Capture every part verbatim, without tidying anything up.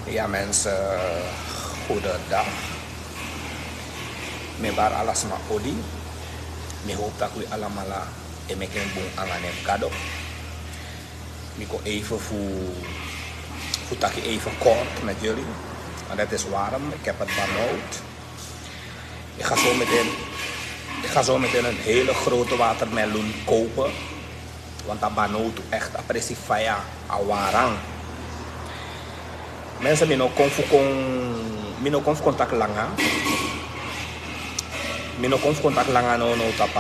Ya mensen, goedendag. Mi e bari ala sma odi. Mi hoop taki wi alamala e meki en bun nanga nen fu Gado. Mi kon even fu, fu taki even kort met jullie. En dat is waarom, ik heb het benauwd. Ik ga zo meteen, ik ga zo meteen een hele grote watermeloen kopen. Want a benauwd, echt, a presi faya, a warang. Mensen, mi no kon fu kon, mi no kon fu kon taki langa. Mi no kon fu kon taki langa, no, no, tapu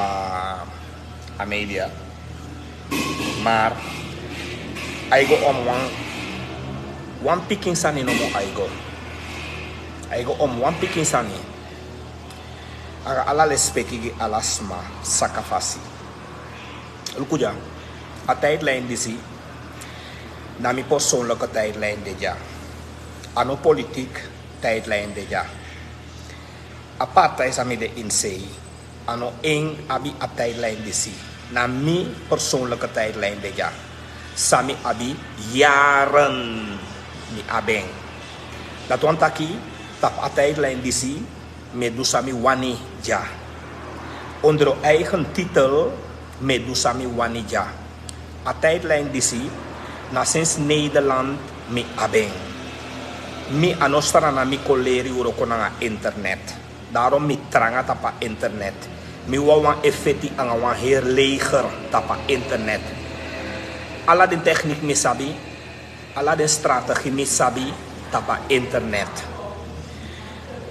a media. Maar a e go om wan, wan pikin sani nomo a e go. A e go om wan pikin sani. Nanga ala lespeki gi ala sma, saka fasi. Luku dya, a tijdlijn disi, na mi persoonlijke tijdlijn de dya. A no politiek tijdlijn de dya. A partij san mi de ini sei, a no en abi a tijdlijn disi. Na mi persoonlijke tijdlijn de dya. San mi abi yaren mi abi en. Dati wani taki, tapu a tijdlijn disi, mi e du san mi wani dya. Onder eigen titel, mi e du san mi wani dya. A tijdlijn disi, na sinds Nederland mi abi en. Mi a no srana mi kon leri wroko nanga internet. Daarom mi tranga tapu a internet. Mi wawan e feti nanga wan heri leger tapu a internet. Ala den techniek mi sabi, ala den strategie mi sabi tapu a internet.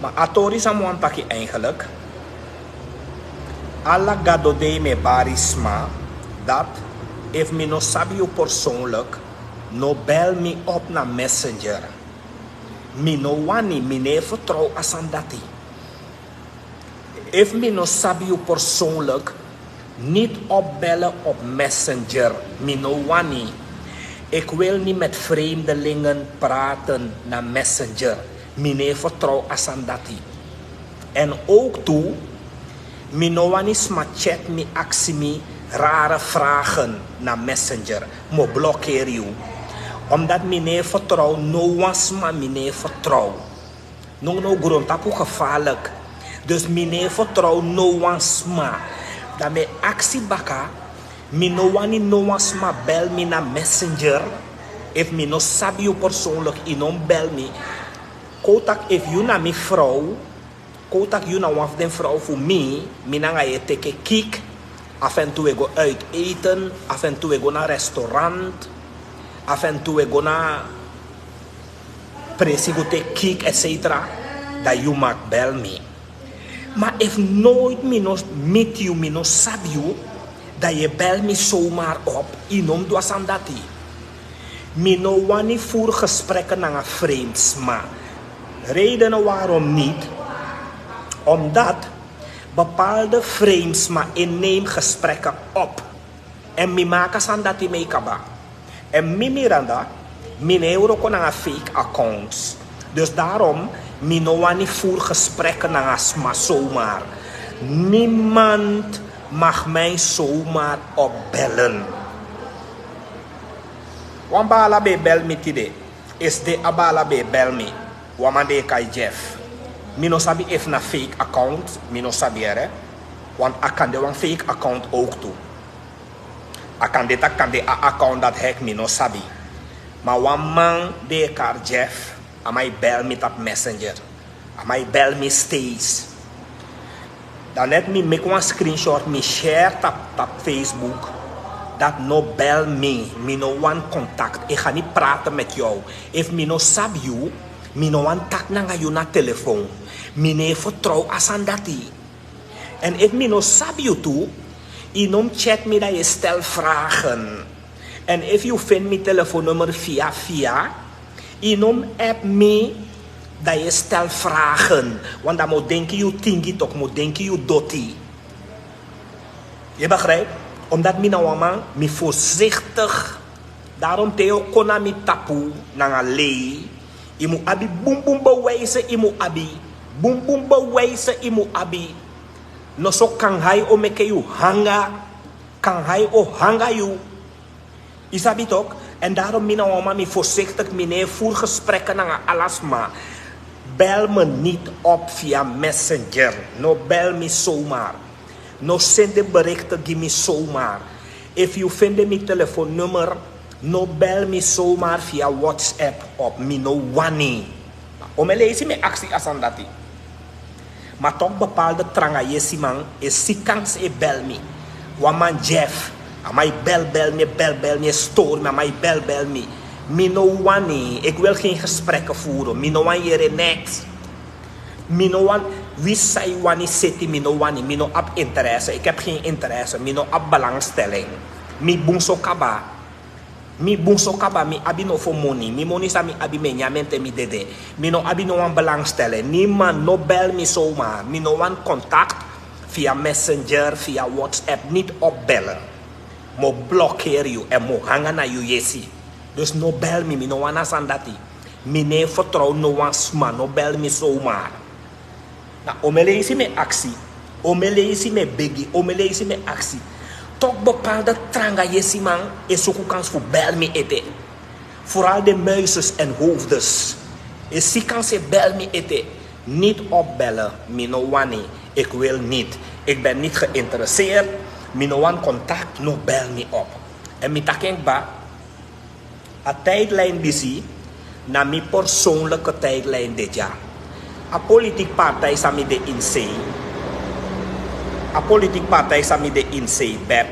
Ma a tori san mi wani taki eigenlijk, ala Gado dei mi e bari sma, dat efu mi no sabi yu persoonlijk, no bel mi op na Messenger. Mi no wani, mi no e vertrouw a sani dati. Efu mi no sabi yu persoonlijk, niet opbellen op Messenger. Mi no wani. Ik wil niet met vreemdelingen praten na Messenger. Mi no e vertrouw a sani dati. En ook tu, mi no wani sma chat mi, aksi mi rare vragen na Messenger. Mi o blokkeer yu. Omdat mi no e vertrouw no wan sma, mi no e vertrouw. Nownow grontapu gevaarlijk. Dus mi no e vertrouw no wan sma. Dan mi e aksi baka, mi no wani no wan sma bel mi na Messenger. Efu mi no sabi yu persoonlijk, yu no mus bel mi. Kon taki efu yu na mi vrouw, kon taki yu na wan fu den vrouw fu mi, mi nanga yu e teke kiek. Af en toe wi e go uit eten, af en toe wi e go na restaurant, af en toe wi e go na presi go teki kiek, et cetera, dan yu mag bel mi. Ma efu nooit mi no meet yu, mi no sabi yu, dan yu e bel mi zomaar op, yu no mus du a sani dati. Mi no wani voer gesprekken nanga vreemd sma. Redenen waarom niet, omdat bepaalde vreemd sma e neem gesprekken op. En mi maka sani dati mi e kaba. En mi Miranda, mi no e wroko nanga fake accounts. Dus daarom, mi no wani voer gesprekken nanga sma zomaar. Niemand mag mij zomaar opbellen. Wan baala ben e bel mi tide. Esde a baala ben e bel mi. Wan man den e kai Jeff. Mi no sabi efu na fake account, mi no sabi ere. Want a kan de wan fake account ook tu. A kan de taki kan de a account dati hack, mi no sabi. Ma wan man den e kari Jeff, a man e bel mi tapu Messenger. A man e bel mi steeds. Dan net mi meki wan screenshot, mi share tapu, tapu Facebook. Dati no bel mi, mi no wani contact. Ik ga niet praten met jou. Efu mi no sabi yu, mi no wani taki nanga yu na telefoon. Mi no e vertrouw a sani dati. En efu mi no sabi yu tu, yu no mus chat mi dan yu e stel vragen. En efu yu feni mi telefoonnummer via via, yu no mus app mi dan yu e stel vragen. Want dan mi o denki yu tingi toch, mi o denki yu doti. Yu begrijp? Omdat mi na wan man, mi voorzichtig. Daarom te yu o kon na mi tapu nanga lei, yu mu abi bunbun bewijzen, yu mu abi bunbun bewijzen, yu mu abi. Noso kanhai o meke yu hanga, kanhai o hanga yu. Yu sabi toch, En daarom mi na wan man, mi voorzichtig, mi no e voer gesprekken nanga ala sma. Bel me niet op via Messenger. No bel mi zomaar. No sende berichten gi mi zomaar. Efu yu fende mi telefoonnummer, no bel mi zomaar via WhatsApp op. Mi no wani. Omeni leisi mi e aksi a sani dati. Ma toch bepaalde trangayesiman e si kans e bel mi. Wan man Jeff, a man e bel bel mi, e bel bel mi, e stoor mi, a man e bel bel mi. Mi no wani, ik wil geen gesprekken voeren. Mi no wani yere niks. Mi no wani, winsi san yu wani seti, mi no wani, mi no abi interesse, ik heb geen interesse, mi no abi belangstelling. Mi bun so kaba. Mi bun so kaba, mi abi nofo moni. Mi moni san mi abi, mi e nyan en te mi dede. Mi no abi no wan belangstelling. Niemand, no bel mi zomaar. Mi no wani contact via Messenger, via WhatsApp, niet opbellen. Mi o blokkeer yu en mi o hanga na yu yesi. Dus no bel mi, mi no wani a sani dati. Mi no e vertrouw no wan sma, no bel mi zomaar. Na omeni leisi mi e aksi, omeni leisi mi e begi, omeni leisi mi e aksi. Toch bepaalde trangayesiman e suku kans fu bel mi ete. Vooral de muizes en hoofdes. E si kans e bel mi ete. Niet opbellen, mi no wani. Ik wil niet. Ik ben niet geïnteresseerd. Mi no wani contact, no bel mi op. En mi taki en kaba. A tijdlijn disi, na mi persoonlijke tijdlijn de dya. A politiek partij san mi de ini sei. A politiek partij san mi de ini sei, bep.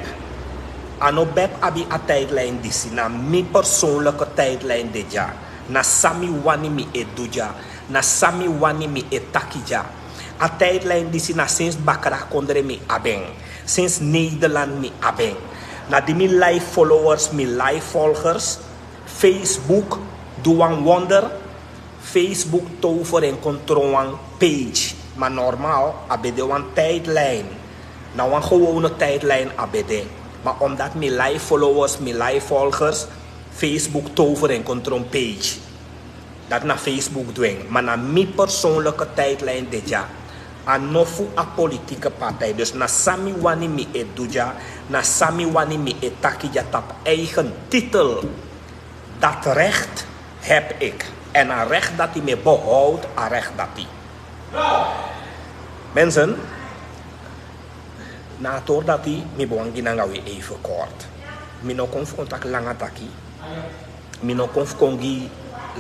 A no bep abi a tijdlijn disi, na mi persoonlijke tijdlijn de dya. Na san mi wani mi e du dya. Na san mi wani mi e taki dya. A tijdlijn disi na sinds Bakra Kondre mi abi en. Sinds Nederland mi abi en. Na di mi live followers, mi live volgers, Facebook du wan wonder. Facebook tover en kon tron wan page. Ma normaal, a ben de wan tijdlijn. Na wan gewone tijdlijn a ben de. Ma omdat mi live followers, mi live volgers, Facebook tover en kon tron page. Dati na Facebook du en, ma na mi persoonlijke tijdlijn de dya. A no fu a politieke partij. Dus na san mi wani mi e du dya, na san mi wani mi e taki dya tapu eigen titel. Dat recht heb ik. En a recht dati mi e behoud, a recht dati. Mensen, na a tori dati mi ben wani gi nanga wi even kort. Mi no kon fu kon taki langa taki. Mi no kon fu kon gi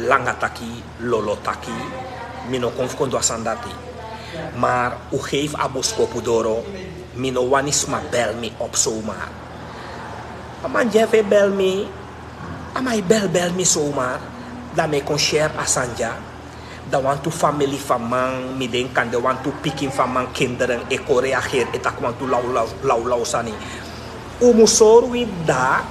langa taki, lolo taki. Mi no kon fu kon du a sani dati. Maar u geef a boskopu doro. Mi no wani sma bel mi op zomaar. A man Jeff e bel mi. A man e bel bel mi zomaar. Dan mi e kon share a sani dya. Dan wantu famili fu a man, mi denki kande wantu pikin fu a man, kinderen, e kon reageri, e taki wantu lawlaw, lawlaw sani. Un mus sori wi dda,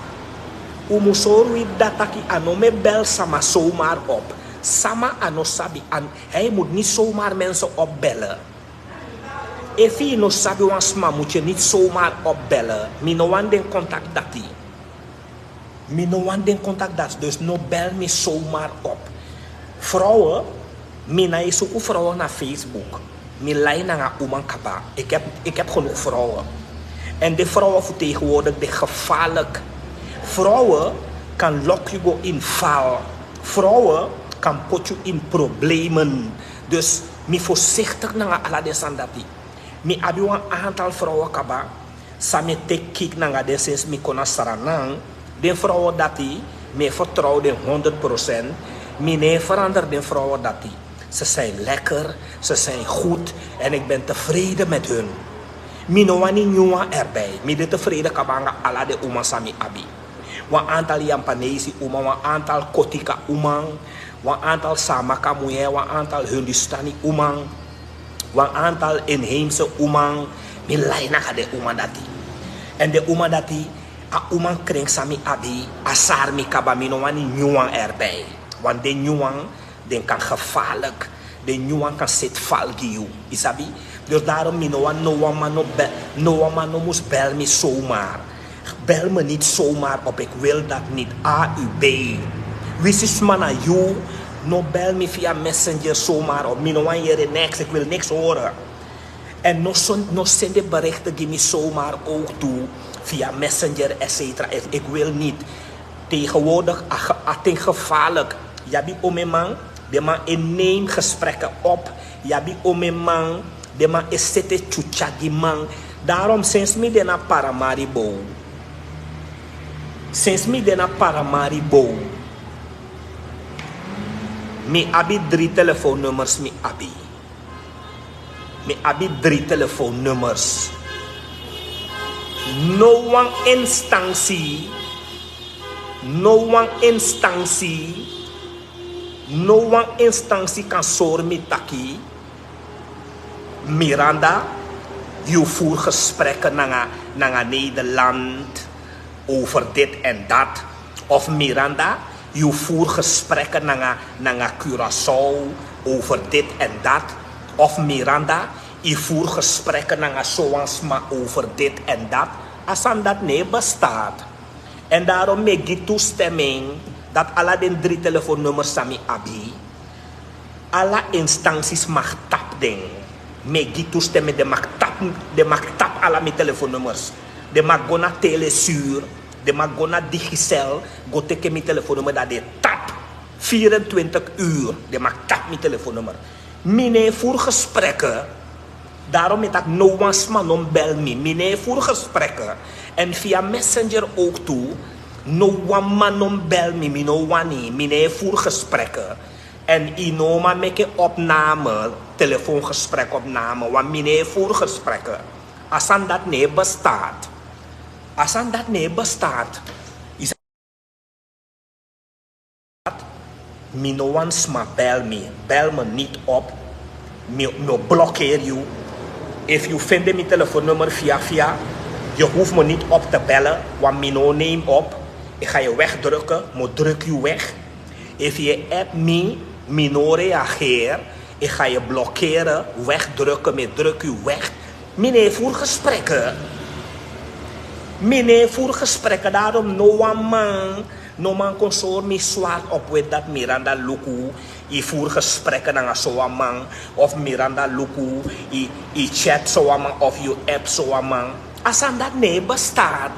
un mus sori wi dda taki a no mu e bel sama zomaar op. Sama a no sabi, a, hij moet niet zomaar mensen opbellen. Efu yu no sabi wan sma, moet je niet zomaar opbellen. Mi no wani den contact dati. Mi no wani den contact dati, dus no bel mi zomaar op. Vrouwen, mi no e suku vrouwen na Facebook. Mi lai nanga uman kaba. Ik heb, ik heb genoeg vrouwen. En de vrouwen fu tegenwoordig de gevaarlijk. Vrouwen kan lok yu go in val. Vrouwen kan poti yu in problemen. Dus mi voorzichtig nanga ala den sani dati. Mi abi wan aantal vrouwen kaba. San mi e teki kiki nanga den sinsi mi kon na Sranan, den vrouwen dati, mi e vertrouw den honderd procent. Mi no e verander den vrouwen dati. Ze zijn lekker, ze zijn goed en ik ben tevreden met hun. Mi no wani nyun wan erbij. Mi de tevreden kaba nanga ala den uman san mi abi. Wan aantal Yampanesi uman, wan aantal Kotika uman, wan aantal Samaka muyer, wan aantal Hindustani uman, wan aantal inheemse uman. Mi lai nanga den uman dati. En den uman dati, a uman kring san mi abi, a sari mi kaba, mi no wani nyun wan erbij. Want den nyun wan, den kan gevaarlijk. Den nyun wan kan seti fal gi yu. Yu sabi? Dus daarom mi no wani no wan man no be-, no wan man no mus bel mi zomaar. Bel me niet zomaar op, ik wil dat niet. A U B. Winsi sma na yu, no bel mi via Messenger zomaar op. Mi no wani yere niks, ik wil niks horen. En no son-, no sende berichten gi mi zomaar ook toe via Messenger, et cetera. Ik, ik wil niet. Tegenwoordig a ge- a ting gevaarlijk. Yu abi omeman, den man e neem gesprekken op. Yu abi omeman, den man e sete tyutya gi man. Daarom sinds mi de na Paramaribo, sinds mi de na Paramaribo, mi abi drie telefoonnummers. Mi abi mi abi drie telefoonnummers. No wan instansi, no wan instansi, no wan instansi kan sori mi taki: Miranda, yu voer gesprekken nanga, nanga Nederland over dit en dat. Of Miranda, yu voer gesprekken nanga, nanga Curaçao over dit en dat. Of Miranda, yu voer gesprekken nanga sowan sma over dit en dat. A sani dati no e bestaat. En daarom mi e gi toestemming dat ala den drie telefoonnummers san mi abi, ala instansi mag tapu den. Mi e gi toestemming, den mag tapu, den mag tapu ala mi telefoonnummers. Den mag go na Telesur, den mag go na Digicel, go teke mi telefoonnummer, dan den tapu vierentwintig uur. Den mag tapu mi telefoonnummer. Mi no e voer gesprekken. Daarom mi taki no wan sma no mus bel mi. Mi no e voer gesprekken. En via Messenger ook tu. No wan man no mus bel mi. Mi no wani. Mi no e voer gesprekken. En yu no man meki opname, telefoongesprek opname, want mi no e voer gesprekken. A sani dati no e bestaat. A sani dati no e bestaat. Mi no wan sma bel mi, bel me niet op. Mi, mi o blokkeer yu. Efu yu fende mi telefoonnummer via via, je hoeft me niet op te bellen, want mi no neem op. Ik ga je wegdrukken, mi o druk yu weg. Efu yu e app mi, mi no reageer, ik ga je blokkeren, wegdrukken, mi druk yu weg. Mi no e voer gesprekken. Mi no e voer gesprekken, daarom no wan man, no man kon sori mi zwart op wit dat Miranda luku, yu voer gesprekken nanga sowan man, of Miranda luku, yu, yu chat sowan man, of yu app sowan man. A sani dati no e bestaat.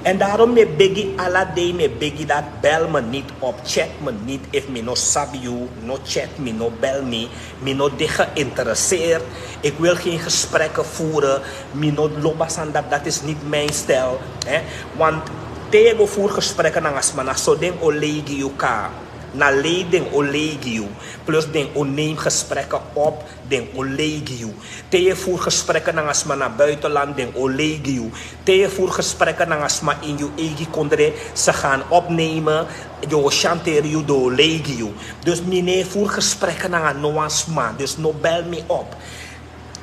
En daarom mi e begi ala dei, mi e begi dat: bel me niet op, chat me niet. Efu mi no sabi yu, no chat mi, no bel mi. Mi no de geïnteresseerd. Ik wil geen gesprekken voeren. Mi no lobi a sani dati, dat is niet mijn stijl. Hè? Want te yu e go voer gesprekken nanga sma, na so den o lei gi yu kaba. Na lei den o lei gi yu. Plus den o neem gesprekken op, den o lei gi yu. Te yu e voer gesprekken nanga sma na buitenland, den o lei gi yu. Te yu e voer gesprekken nanga sma in yu eigi kondre, ze gaan opnemen, den o shanteer yu, den o lei gi yu. Dus mi no e voer gesprekken nanga no wan sma, dus no bel mi op.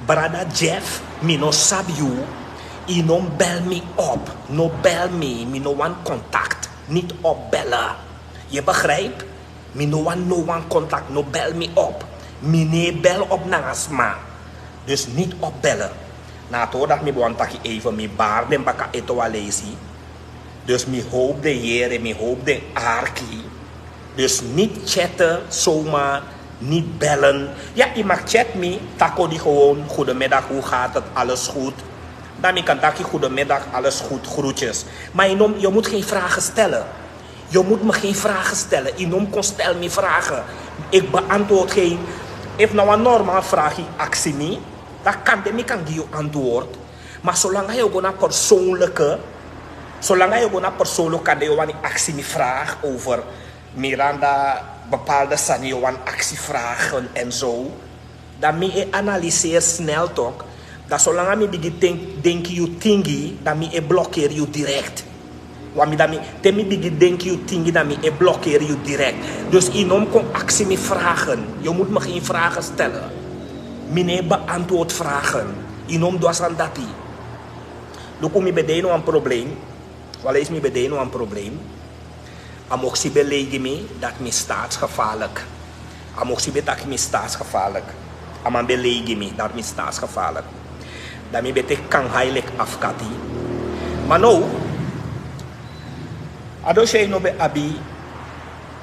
Brada Jeff, mi no sabi yu, yu no mus bel mi op. No bel mi, mi no wani contact. Niet opbellen. Je begrijpt? Mi no wani no wan contact, no bel mi op. Mi no e bel op nanga sma. Dus niet opbellen. Na a tori dati mi ben wani taki even, mi bari den baka ete wan leisi. Dus mi hoop den yere, mi hoop den arki. Dus niet chatten zomaar, niet bellen. Ja, yu mag chat mi, taki odi gewoon: goedemiddag, hoe gaat het, alles goed? Dan mi kan taki: goedemiddag, alles goed, groetjes. Maar yu no, yu moet geen vragen stellen. Yu moet me geen vragen stellen. Yu no mus kon stel mi vragen. Ik beantwoord geen. Efu na wan normaal vraag yu aksi mi, dan kande mi kan gi yu antwoord. Maar solanga yu o go na persoonlijke, solanga yu o go na persoonlijk, kande yu o wani aksi mi vraag over Miranda, bepaalde sani yu o wani aksi vragen en zo. Dan mi e analyseer snel toch. Dan solanga mi bigin denk, denki yu tingi, dan mi e blokkeer yu direct. Want mi dan mi, te mi bigin denki yu tingi, dan mi e blokkeer yu direct. Dus yu no mus kon aksi mi vragen. Yu moet me geen vragen stellen. Mi no e beantwoord vragen. Yu no mus du a sani dati. Luku, mi ben de ini wan probleem. Wan leisi mi ben de ini wan probleem. A moksi ben lei gi mi dat mi staatsgevaarlijk. A moksi ben taki mi staatsgevaarlijk. A man ben lei gi mi dat mi staatsgevaarlijk. Dan mi ben teki kanhai leki afkati. Maar now, a dossier no ben abi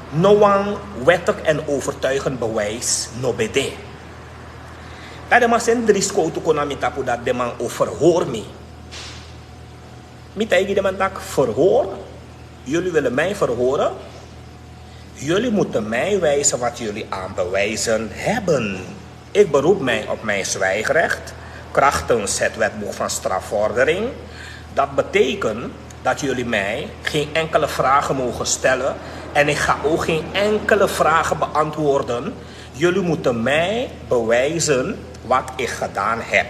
no wan wettig en overtuigend bewijs, no ben de. Dan den man seni dri skowtu kon na mi tapu, dat den man o verhoor mi. Mi taigi den man taki: verhoor? Jullie willen mij verhoren? Jullie moeten mij wijzen wat jullie aan bewijzen hebben. Ik beroep mij op mijn zwijgrecht krachtens het wetboek van strafvordering. Dat betekent dat jullie mij geen enkele vragen mogen stellen en ik ga ook geen enkele vragen beantwoorden. Jullie moeten mij bewijzen wat ik gedaan heb.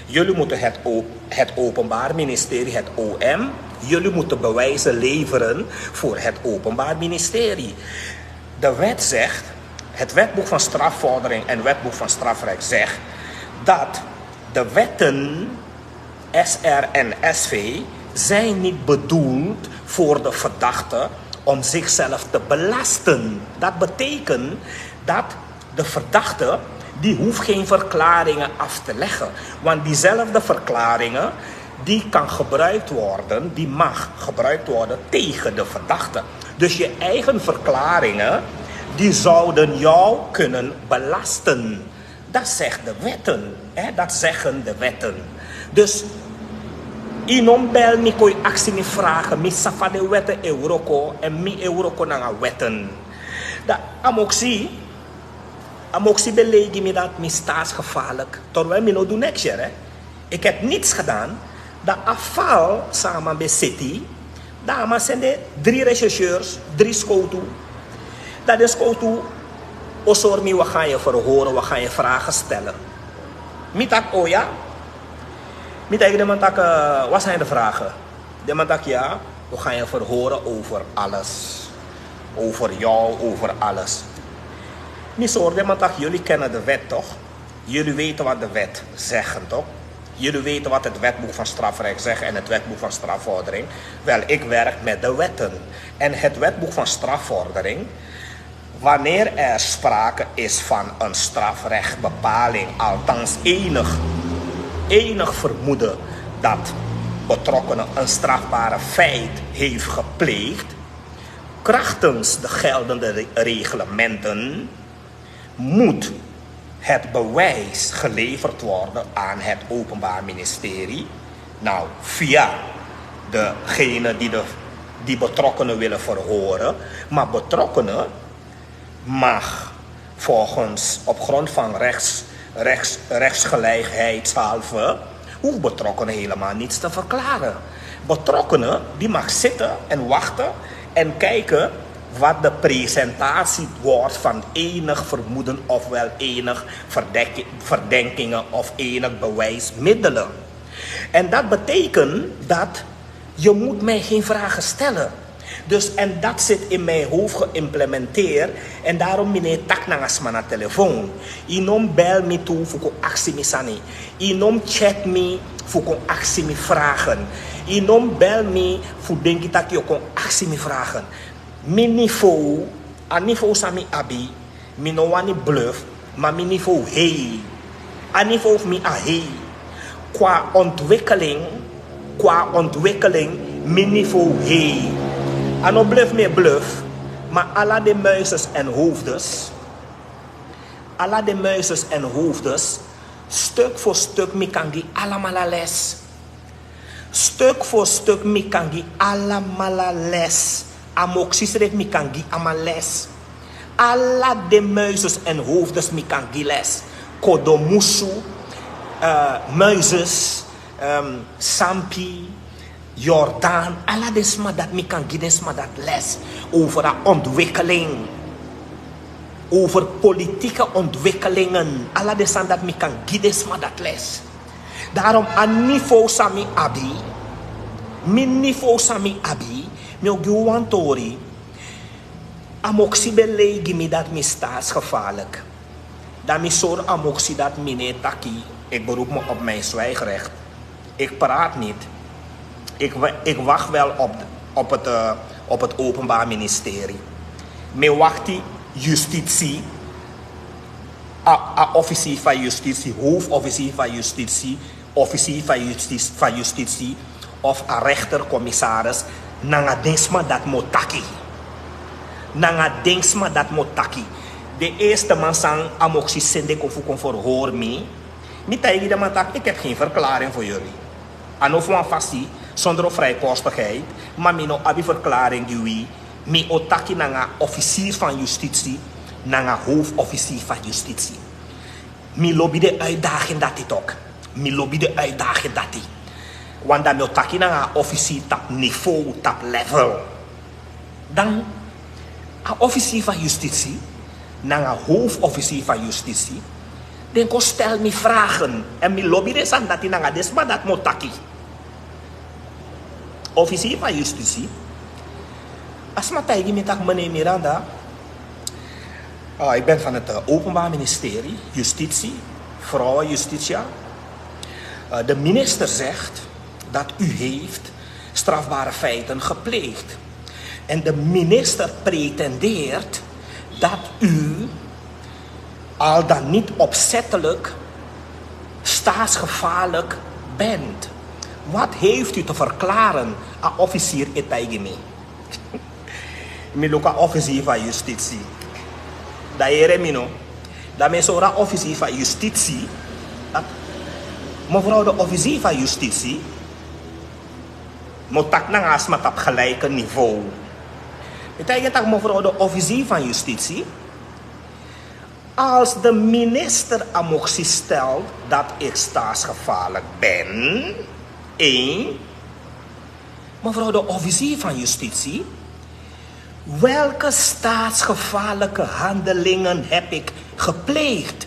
Jullie moeten het, op, het Openbaar Ministerie, het O M, jullie moeten bewijzen leveren voor het Openbaar Ministerie. De wet zegt, het wetboek van strafvordering en wetboek van strafrecht zegt dat de wetten S R en S V zijn niet bedoeld voor de verdachte om zichzelf te belasten. Dat betekent dat de verdachte die hoeft geen verklaringen af te leggen. Want diezelfde verklaringen die kan gebruikt worden, die mag gebruikt worden tegen de verdachte. Dus je eigen verklaringen, die zouden jou kunnen belasten. Dat zegt de wetten. Hè? Dat zeggen de wetten. Dus yu no mus bel mi kon yu aksi mi vragen, mi sabi fa den wetten e wroko, èn mi e wroko nanga wetten. Dan a moksi, a moksi ben lei gi mi dat mi staatsgevaarlijk. Terwijl mi no du neks yere. Ik heb niets gedaan. Dan a fal san a man ben seti, dan a man sende drie rechercheurs, drie skowtu. Dan den skowtu o sori mi: we gaan je verhoren, we gaan je vragen stellen. Mi taki: o ya. Mi taigi den man taki: wat zijn de vragen? Den man taki: ya, we gaan je verhoren over alles. Over jou, over alles. Mi sori den man taki: jullie kennen de wet toch? Jullie weten wat de wet zegt, toch? Jullie weten wat het wetboek van strafrecht zegt en het wetboek van strafvordering. Wel, ik werk met de wetten. En het wetboek van strafvordering, wanneer er sprake is van een strafrechtbepaling, althans enig, enig vermoeden dat betrokkenen een strafbare feit heeft gepleegd, krachtens de geldende re-, reglementen moet het bewijs geleverd worden aan het Openbaar Ministerie. Nou, via degene die, de, die betrokkenen willen verhoren. Maar betrokkenen mag volgens, op grond van rechts, rechts, rechtsgelijkheidshalve, hoeft betrokkenen helemaal niets te verklaren. Betrokkenen die mag zitten en wachten en kijken wat de presentatie wordt van enig vermoeden, ofwel enig verdek-, verdenkingen of enig bewijsmiddelen. En dat betekent dat je moet mij geen vragen stellen. Dus, en dat zit in mijn hoofd geïmplementeerd. En daarom mi no e taki nanga sma na telefoon. Yu no mus bel mi tu fu kon aksi mi sani. Yu no mus chat mi fu kon aksi mi vragen. Yu no mus bel mi fu denki taki yu o kon aksi mi vragen. Mi niveau, a niveau san mi abi, mi no wani bluf, ma mi niveau hei. A niveau fu mi a hei. Qua ontwikkeling, qua ontwikkeling, mi niveau hei. A no bluf mi e bluf, ma ala den muizes en hoofdes, ala den muizes en hoofdes, stuk voor stuk mi kan gi alamala les. Stuk voor stuk mi kan gi alamala les. A moksi srefi mi kan gi a man les. Ala den muizes en hoofdes mi kan gi les. Kodomusu, eh, muizes, ehm, Sampi, Jordaan, ala den sma dati mi kan gi den sma dati les. Over a ontwikkeling. Over politieke ontwikkelingen. Ala den sani dati mi kan gi den sma dati les. Daarom a niveau san mi abi, mi niveau san mi abi, mi o gi un wan tori. A moksi ben lei gi mi dati mi staatsgevaarlijk. Dan mi sori a moksi dati mi no e taki, ik beroep me op mijn zwijgrecht. Ik praat niet. Ik, wa-, ik wacht wel op, op het, eh, op het Openbaar Ministerie. Mi e wakti justitie, a, a officier van justitie, hoofdofficier van justitie, officier van justitie, van justitie of a rechter-commissaris, nanga den sma dati mi o taki. Nanga den sma dati mi o taki. Den eerste man san a moksi sende kon fu kon verhoor mi, mi taigi den man taki: ik heb geen verklaring voor jullie. A no fu wan fasi Sondro vrijpostigheid, ma mi no abi verklaring gi wi. Mi o taki nanga officier van justitie, nanga hoofdofficier van justitie. Mi lobi de uitdaging dati tok. Mi lobi de uitdaging dati. Want dan mi o taki nanga officier tap niveau, tap level. Dan a officier van justitie, nanga hoofdofficier van justitie, den kon stel mi vragen. En mi lobi de sani dati nanga den sma dati mi o taki. Officier van justitie, a sma taigi mi taki: "Meneer Miranda, ah, ik ben van het eh, Openbaar Ministerie, Justitie, vrouw Justitia. Eh, de minister zegt dat u heeft strafbare feiten gepleegd. En de minister pretendeert dat u al dan niet opzettelijk staatsgevaarlijk bent. Wat heeft u te verklaren?" A officier e taigi mi. Mi luku a officier van justitie. Dan yere mi no. Dan mi e sori a officier van justitie. Mevrouw de officier van justitie, mi o taki nanga a sma tapu gelijke niveau. Mi taigi en taki: "Mevrouw de officier van justitie, als de minister Amoxie stelt dat ik staatsgevaarlijk ben, één, mevrouw de officier van justitie, welke staatsgevaarlijke handelingen heb ik gepleegd?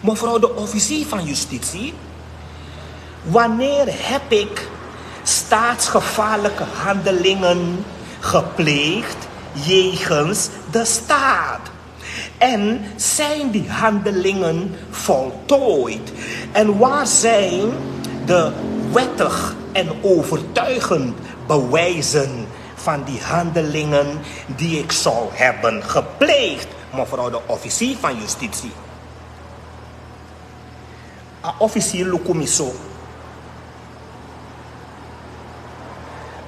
Mevrouw de officier van justitie, wanneer heb ik staatsgevaarlijke handelingen gepleegd jegens de staat? En zijn die handelingen voltooid? En waar zijn de wettig en overtuigend bewijzen van die handelingen die ik zou hebben gepleegd?" Mevrouw de officier van justitie. A officier luku mi so.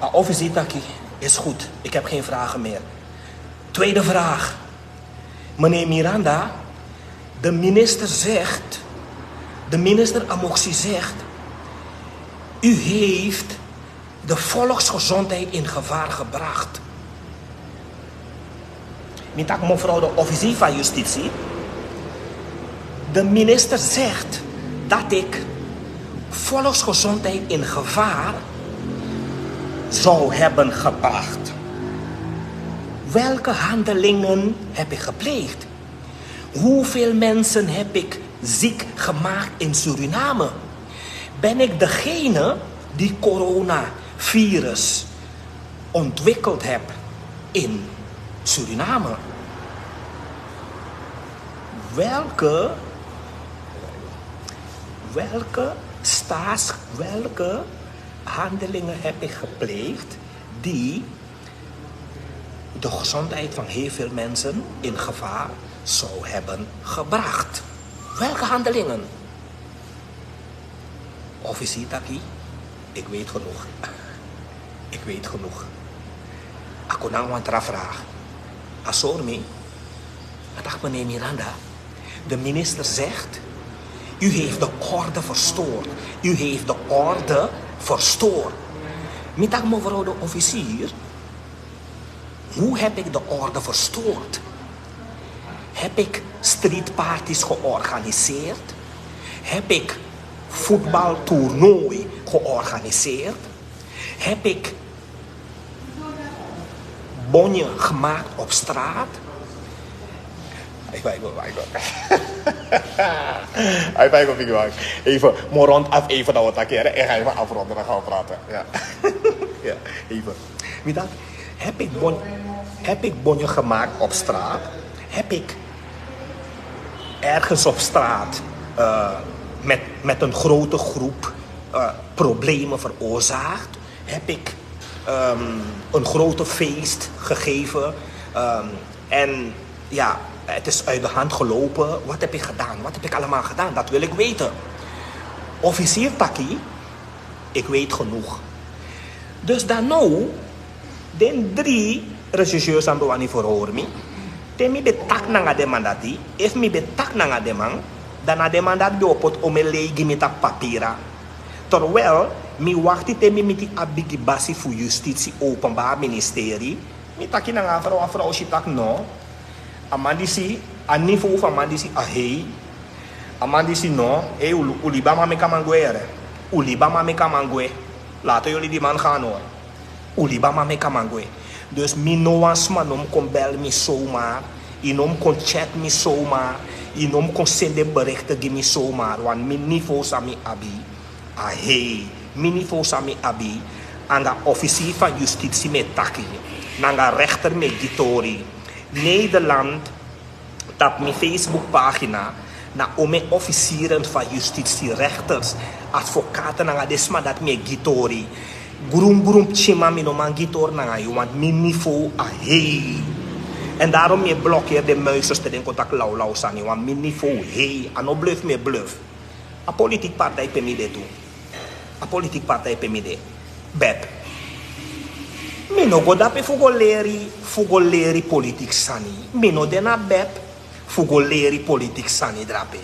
A officier taki: "Is goed, ik heb geen vragen meer. Tweede vraag. Meneer Miranda, de minister zegt, de minister Amoxie zegt, u heeft de volksgezondheid in gevaar gebracht." Mi taki: "Mevrouw de officier van justitie, de minister zegt dat ik volksgezondheid in gevaar zou hebben gebracht. Welke handelingen heb ik gepleegd? Hoeveel mensen heb ik ziek gemaakt in Suriname? Ben ik degene die coronavirus ontwikkeld heb in Suriname? Welke, welke staats, welke handelingen heb ik gepleegd die de gezondheid van heel veel mensen in gevaar zou hebben gebracht?" Welke handelingen? Officier taki: "Ik weet genoeg. Ik weet genoeg." A kon nanga wan tra vraag. A sori mi. A taki: "Meneer Miranda, de minister zegt, u heeft de orde verstoord. U heeft de orde verstoord." Mi taki: "Mevrouw de officier, hoe heb ik de orde verstoord? Heb ik streetparties georganiseerd? Heb ik voetbaltoernooi georganiseerd? Heb ik bonje gemaakt op straat?" Ai, ai, ai, ai. Ai, ai, ai, ai. Even, mi o rond af even, dan wi taki, hè. Ik ga even afronden, dan gaan we praten. Ja. Ja, even. Mi taki: "Heb ik bon-, heb ik bonje gemaakt op straat? Heb ik ergens op straat, eh, met, met een grote groep, eh, problemen veroorzaakt? Heb ik, ehm, een grote feest gegeven? Ehm, en ja, het is uit de hand gelopen. Wat heb ik gedaan? Wat heb ik allemaal gedaan? Dat wil ik weten." Officier taki: "Ik weet genoeg." Dus dan now, den dri regisseurs san ben wani verhoor mi. Te mi ben taki nanga den man dati, efu mi ben taki nanga den man, dan na den man dati ben o poti omeni lei gi mi tapu papira. Terwijl Mi wakti te mi miti a bigi basi fu yustitsi openbari ministeri. Mi taki nanga a frow, a frow si taki no. A man disi, a nivo fu a man disi a hei. A man disi no, ei, u libi a man meki a man gwe. U libi a man meki a man gwe. Lato yu oli di man gan no. U libi a man meki a man gwe. Dus mi no wan sma no mus kon bel mi somar. Yu no mus kon chat mi somar. Yu no mus kon sende berikte gi mi somar, want mi nivo san mi abi a hei. Mi nivo san mi abi, anga officier van justitie mi e taki, nanga rechter mi e gi tori. Nederland, tapu mi Facebook pagina, na ome officieren van justitie, rechters, advocaten nanga den sma dati mi e gi tori. Grun grun pikinman, mi no man gi tori nanga yu, want mi nivo a hei. En daarom mi e blokkeer den muisers te den kon taki lawlaw sani, want mi nivo hei, a no bluf mi e bluf. A politik partij pe mi de tu. A politik partij pe mi de. Bep. Mi no go dape fu go leri, fu go leri politik sani. Mi no de na bep fu go leri politik sani drape.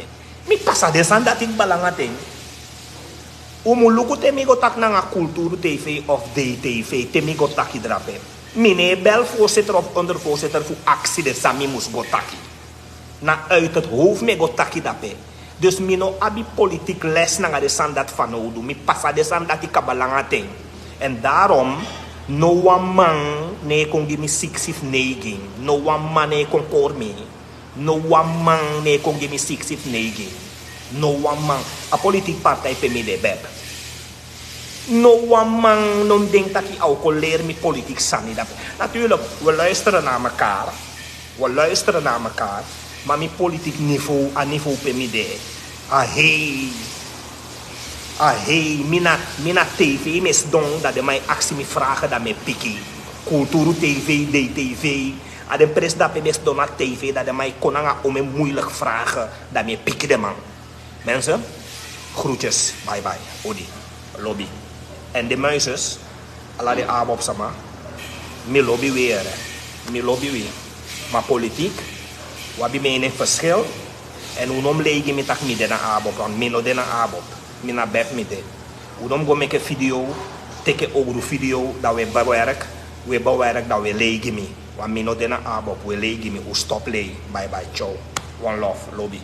Mi pasa den sani dati kba langa ten. Un mu luku te mi go taki nanga Kulturu TV of DTV, te mi go taki drape. Mi no e bel voorzitter of ondervoorzitter fu aksi den san mi mus go taki. Na uit het hoofd mi e go taki dape. Dus mi no abi politiek les nanga den sani dati fanowdu. Mi pasa den sani dati kaba langa ten. En daarom, no wan man no e kon gi mi siksi fu neigin. No wan man no e kon kori mi. No wan man no e kon gi mi siksi fu neigin. No wan man. A politiek partij pe mi de, bep. No wan man no mus denki taki a o kon leri mi politiek sani dape. Natuurlijk, we luisteren naar mekaar. We luisteren naar mekaar. Maar mi politiek niveau, a niveau pe mi de, a hei. A hei, mi na, mi na TV mi e sidon, dan den man e aksi mi vragen, dan mi e piki. Kulturu TV, DTV. A den presi dape mi e sidon na TV, dan den man e kon nanga ome moeilijk vragen, dan mi e piki den man. Mensen, groetjes, bye bye, odi, lobi. En de muisers, ala den ABOP sama, mi lobi wi, mi lobi wi. Ma politiek, wi abi meningsverschil. En un no mus lei gi mi taki mi de na ABOP, want mi no de na ABOP. Mi na bep mi de. Un no mus go meki video, teki ogru video, dan wi e bewerk, wi e bewerk, dan wi e lei gi mi. Want mi no de na ABOP, wi e lei gi mi, un stop lei. Bye bye, ciao. One love, lobi.